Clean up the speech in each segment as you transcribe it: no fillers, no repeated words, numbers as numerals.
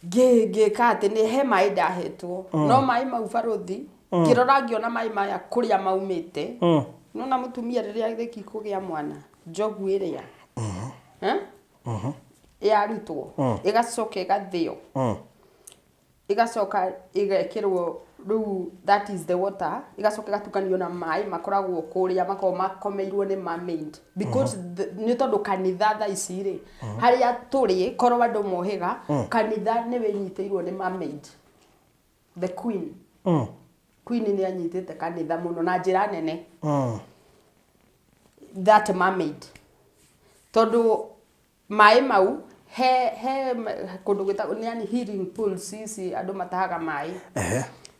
Ngĩka atĩ nĩ he maĩ ndahetwo, no maĩ mau barũthi, ngĩrora ngĩona maĩ maya kũrĩa maumĩte. Nona mũtumia rĩrĩa arĩki kũgĩa mwana, njogu ĩrĩa, eh? Yarutwo ĩgacoka ĩgathĩo, ĩgacoka ĩgekĩrwo rĩu, that is the water, ĩgacoka ĩgatukanio na maĩ makoragwo kũrĩa makoragwo makomeirwo nĩ mermaid, because nĩ tondũ kanitha thaa ici rĩ, harĩa tũrĩ korwo andũ mohĩga, kanitha nĩ wĩnyitĩirwo nĩ mermaid, the queen. Queen nĩ anyitĩte kanitha mũno na njĩra nene, that mermaid, tondũ maĩ mau he kũndũ gwĩtagwo nĩ yani healing pools ici andũ matahaga maĩ,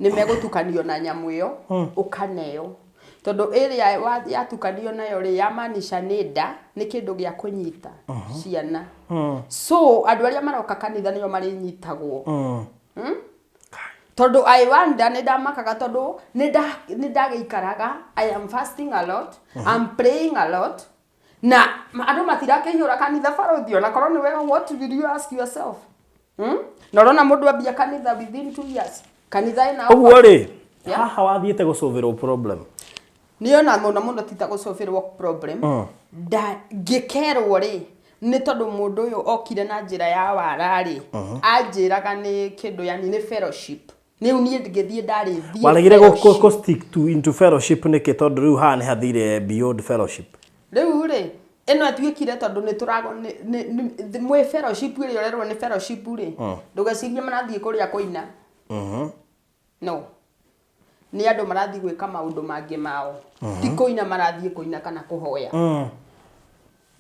nĩ megũtukanio na nyamũ ĩyo ũkaneo, tondũ ĩrĩa yatukanio nayo rĩ, yamaanisha nĩ nda, nĩ kĩndũ gĩa kũnyita ciana. So andũ arĩa maroka kanitha nĩo marĩnyitagwo. Tondũ I wonder, nĩ ndamakaga tondũ nĩ ndagĩikaraga, I am fasting a lot, I'm praying a lot, na andũ matirakĩihũra kanitha. Barũthi, ona korwo nĩwe, what will you ask yourself, Na ũrona mũndũ ambia kanitha within 2 years, kanitha ĩna Ũguo rĩ, haha wathiĩte gũcũvĩrwo problem? Nĩona mũno mũno ti ta gũcũbĩrwo problem. Nda ngĩkerwo rĩ, nĩ tondũ mũndũ ũyũ okire na njĩra ya wara rĩ, anjĩraga nĩ kĩndũ yani nĩ fellowship. Rĩu niĩ ngĩthiĩ, ndarĩ thiĩ Waregire fellowship. Kũ stick to into fellowship nĩkĩ? Tondũ rĩu haha nĩ hathire beyond fellowship. Rĩu rĩ, ĩno ĩtuĩkire tondũ nĩ tũrago mwĩ fellowship ĩrĩa ũrerwo nĩ fellowship rĩ, ndũgecirie marathiĩ kũrĩa kũina. No nĩ andũ marathiĩ gwĩka maũndũ mangĩ mao, ti kũina marathiĩ kũina kana kũhoya.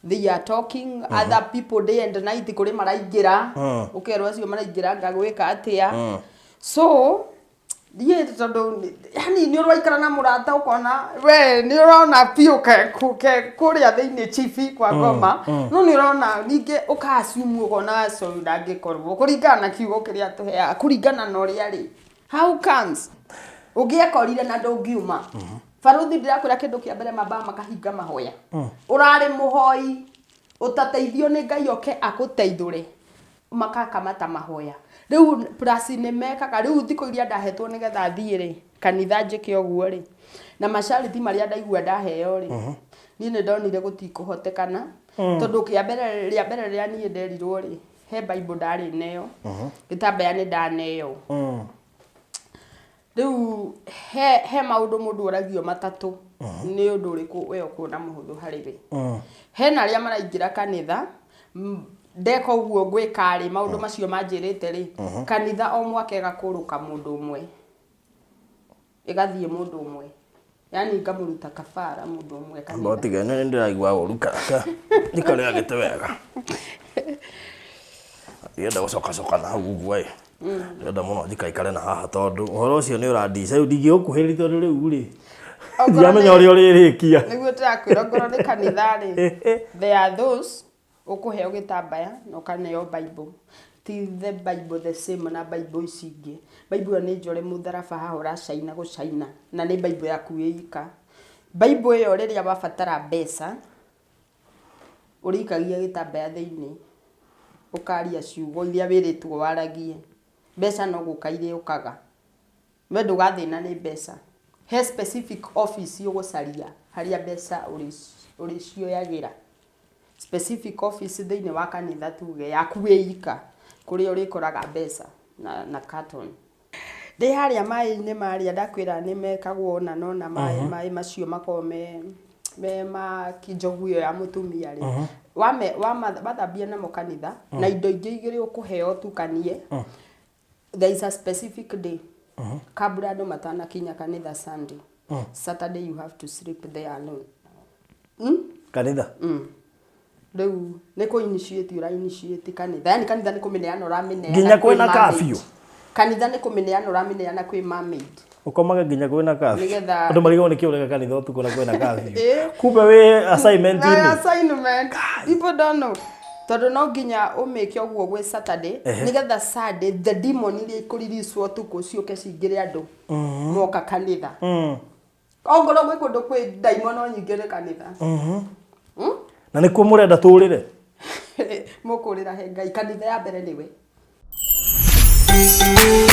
They are talking other people day and night, kũrĩ maraingĩra, ũkerwo acio maraingĩra ngagwĩka atĩa. So niĩ tondũ yani nĩ ũraikara na mũrata, ũkona we nĩ ũrona biũ ke kũrĩa thĩinĩ chibi kwa ngoma, no nĩ ũrona ningĩ ũka-assume, ũkona aco ndangĩkorwo kũringana na kiugo kĩrĩa tũheaga, kũringana na ũrĩa rĩ, how comes ũngĩekorire na ndũngiuma. Barũthi, ndĩrakwĩra kĩndũ kĩa mbere mambaga makahinga mahoya. Ũrarĩ mũhoi ũtateithio nĩ Ngai oke agũteithũre, makakamata mahoya. Rĩu plus nĩ mekaga rĩu thikũ iria ndahetwo nĩgetha thiĩ rĩ kanitha njĩke ũguo rĩ, na mashariti marĩa ndaigua ndaheo rĩ, niĩ nĩ ndonire gũtikũhotekana, tondũ kĩa mbere, rĩa mbere rĩrĩa niĩ nderirwo rĩ, he Bible ndarĩ neo, gĩtambaya nĩ ndaneo. Rĩu he maũndũ mũndũ oragio matatũ: nĩ ũndũ ũrĩkũ we ũkuona mũhũthũ harĩ we? Hena arĩa maraingĩra kanitha, ndeka ũguo ngwĩka rĩ, maũndũ macio manjĩrĩte rĩ, kanitha o mwaka ĩgakũrũka mũndũ ũmwe, ĩgathiĩ mũndũ ũmwe, yani ngamũruta kabara mũndũ ũmwe kanitha. Mbotiga nĩ ndĩraigua ũru karaka ndikarĩa gĩtĩ wega, ndĩrenda gũcokacoka na hau ũguo ĩ, ndĩrenda mũno njikaikare na haha tondũ ũhoro ũcio nĩ ũrandica. Rĩu ndingĩgũkuhĩrĩria tondũ rĩu rĩ, Okorwo ndiramenya ũrĩa ũrĩrĩkia. Nĩguo ndĩrakwĩra, ongorwo nĩ kanitha rĩ, there are those ũkũheo gĩtambaya na ũkaneo Bible. Ti the Bible the same na Bible ici ingĩ. Bible ĩyo nĩ njore mũtharaba haha ũracaina gũcaina, na nĩ Bible yaku ĩ ika. Bible ĩyo, rĩrĩa wabatara mbeca, ũrĩikagia gĩtambaya thĩinĩ, ũkaria ciugo iria wĩrĩtwo waragie, mbeca no gũka irĩũkaga. We ndũgathĩna nĩ mbeca. He specific office ũgũcaria harĩa mbeca ũrĩcioyagĩra, specific office thĩinĩ wa kanitha, tuge yaku wĩ ika, kũrĩa ũrĩkoraga mbeca na carton. Ndĩ harĩa maĩ-inĩ marĩa ndakwĩra nĩ mekagwo ũna na ũna, maĩ macio makoragwo me ma njogu ĩyo ya mũtumia rĩ, wathambia namo kanitha na indo ingĩ igĩrĩ ũkũheo ũtukanie. There is a specific day kabla andũ matanakinya kanitha Sunday. Saturday you have to sleep there alone. Kanitha? Rĩu nĩ kũ initiate, ũra initiate kanitha, yani kanitha nĩ kũmĩneana ũramĩneana Nginya kwĩ kwĩna mermaid. Curfew? Kanitha nĩ kũmĩneana ũramĩneana kwĩ mermaid. Ũkomaga nginya kwĩna curfew? Nĩgetha- Andũ marigagwo nĩkĩ ũrega kanitha ũtukũ na kwĩna curfew. Ĩ. Kumbe wĩ assignment-inĩ. Na assignment, people don't know, tondũ no nginya ũmĩke ũguo gwĩ Saturday, nĩgetha Sunday the demon iria ikũriricwo ũtukũ ciũke cingĩre andũ moka kanitha. Ongorwo gwĩ kũndũ kwĩ ndaimono nyingĩ, nĩ kanitha. Na nĩkuo mũrenda tũrĩre. Mũkũrĩra he Ngai kanitha ya mbere nĩwe. Thank you.